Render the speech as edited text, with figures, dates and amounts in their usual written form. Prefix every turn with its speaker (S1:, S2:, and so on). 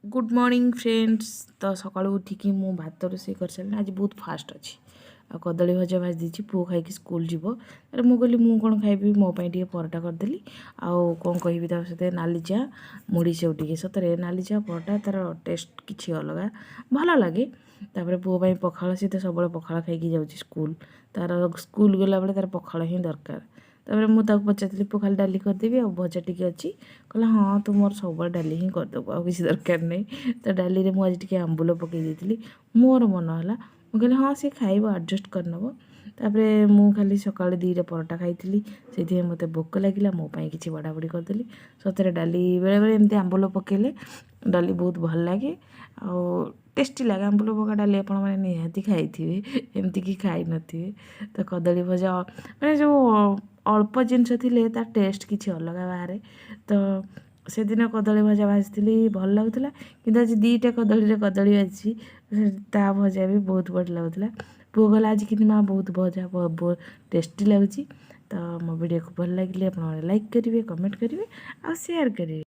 S1: Good morning friends. ତ ସକାଳୁ ଉଠିକି ମୁଁ ଭାତ ରୋଷେଇ କରିସାରିଲିଣି। ଆଜି ବହୁତ ଫାଷ୍ଟ ଅଛି। ଆଉ କଦଳୀ ଭଜା ଭାଜି ଦେଇଛି, ପୁଅ ଖାଇକି ସ୍କୁଲ ଯିବ। ତାପରେ ମୁଁ କହିଲି, ମୁଁ କ'ଣ ଖାଇବି? ମୋ ପାଇଁ ଟିକେ ପରଟା କରିଦେଲି। ଆଉ କ'ଣ କହିବି, ତା ସହିତ ନାଲି ଚା, ମୁଢ଼ି ସେଉ ଟିକେ। ସତରେ ନାଲି ଚା, ପରଟା, ତା'ର ଟେଷ୍ଟ କିଛି ଅଲଗା, ଭଲ ଲାଗେ। ତାପରେ ପୁଅ ପାଇଁ ପଖାଳ। ସେ ତ ସବୁବେଳେ ପଖାଳ ଖାଇକି ଯାଉଛି ସ୍କୁଲ। ତା'ର ସ୍କୁଲ ଗଲାବେଳେ ତା'ର ପଖାଳ ହିଁ ଦରକାର। ତାପରେ ମୁଁ ତାକୁ ପଚାରିଥିଲି, ପୁଅ, ଖାଲି ଡାଲି କରିଦେବି ଆଉ ଭଜା ଟିକେ ଅଛି? କହିଲା, ହଁ, ତୁ ମୋର ସବୁବେଳେ ଡାଲି ହିଁ କରିଦେବୁ, ଆଉ କିଛି ଦରକାର ନାହିଁ। ତ ଡାଲିରେ ମୁଁ ଆଜି ଟିକେ ଆମ୍ବୁଲ ପକାଇ ଦେଇଥିଲି। ମୋର ମନ ହେଲା, ମୁଁ କହିଲି, ହଁ, ସେ ଖାଇବ, ଆଡ଼ଜଷ୍ଟ କରିନେବ। ତାପରେ ମୁଁ ଖାଲି ସକାଳେ 2ଟା ପରଟା ଖାଇଥିଲି, ସେଇଥିପାଇଁ ମୋତେ ଭୋକ ଲାଗିଲା। ମୋ ପାଇଁ କିଛି ବଢ଼ାବଢ଼ି କରିଦେଲି। ସତରେ ଡାଲି ବେଳେବେଳେ ଏମିତି ଆମ୍ବୁଲ ପକାଇଲେ ଡାଲି ବହୁତ ଭଲ ଲାଗେ ଆଉ ଟେଷ୍ଟି ଲାଗେ। ଆମ୍ବୁଲ ପକା ଡାଲି ଆପଣମାନେ ନିହାତି ଖାଇଥିବେ, ଏମିତିକି ଖାଇନଥିବେ। ତ କଦଳୀ ଭଜା ମାନେ ଯେଉଁ ଅଳ୍ପ ଜିନିଷ ଥିଲେ ତା ଟେଷ୍ଟ କିଛି ଅଲଗା ବାହାରେ। ତ ସେଦିନ କଦଳୀ ଭଜା ଭାଜିଥିଲି, ଭଲ ଲାଗୁଥିଲା। କିନ୍ତୁ ଆଜି 2ଟା କଦଳୀରେ କଦଳୀ ଭାଜିଛି, ତା ଭଜା ବି ବହୁତ ବଢ଼ିଆ ଲାଗୁଥିଲା। ପୁଅ କହିଲା, ଆଜି କିନ୍ତୁ ମା ବହୁତ ଭଜା ଟେଷ୍ଟି ଲାଗୁଛି। ତ ମୋ ଭିଡ଼ିଓକୁ ଭଲ ଲାଗିଲେ ଆପଣମାନେ ଲାଇକ୍ କରିବେ, କମେଣ୍ଟ କରିବେ ଆଉ ସେୟାର କରିବେ।